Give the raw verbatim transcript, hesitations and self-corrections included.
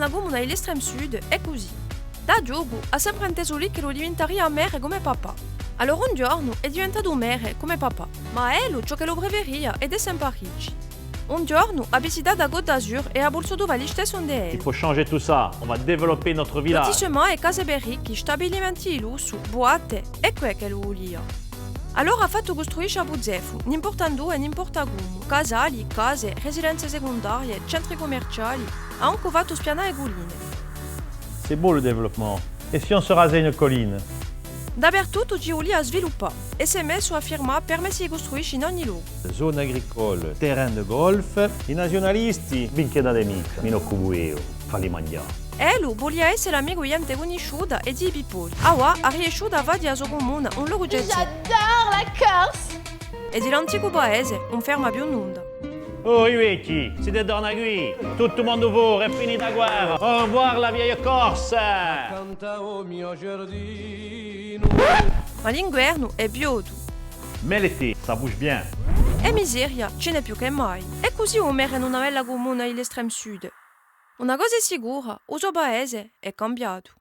A cumuna di l'estrême sud hè cusì. Da ghjocu hà sempre intesu l'icchelu divintaria merre cum'è papà. Allora un ghjornu hè diventatu merre cum'è papà. Ma à ellu ciò ch'ellu preferia hè d'esse in Parici. Un ghjornu hà visitatu a Côte d'Azur è hà vulsutu fà listessu ind'è ellu. Il faut changer tout ça, on va développer notre village. Lotissement è case per ricchi, stabilimenti di lussu, buatte, eccu ch'ellu vulia. Allora hà fattu custruisce à buzeffu, n'importa induve, n'importa cumu, casali, case, residenze secundarie, centri cummerciali, hà ancu fattu spianà e culline. C'est beau le développement. Et si on se rasait une colline ? Dapertuttu ci vulia à sviluppà, è s'hè messu à firmà permessi di custruisce in ogni locu. Zone agricole, terrain de golf. I naziunalisti, vi inchietate micca, mi n'occupu eiu, falli manghjà. Ellu vulia esse l'amicu di ghjente cunnisciuta è di i pippoli. Avà hà riesciutu à fà di a so cumuna un locu jet set. J'adore la Corse ! È di l'anticu paese ùn ferma più nunda. Oh, i vechji, site torna quì! Tuttu u mondu fora, hè finita a guerra! Au revoir la vieille Corse! Ma l'inguernu hè biotu. Mais l'été, ça bouge bien. È miseria ci n'hè più chè mai. È cusì u merre in una bella cumuna di l'estrême sud. Una cosa hè sicura, u so paese hè cambiatu.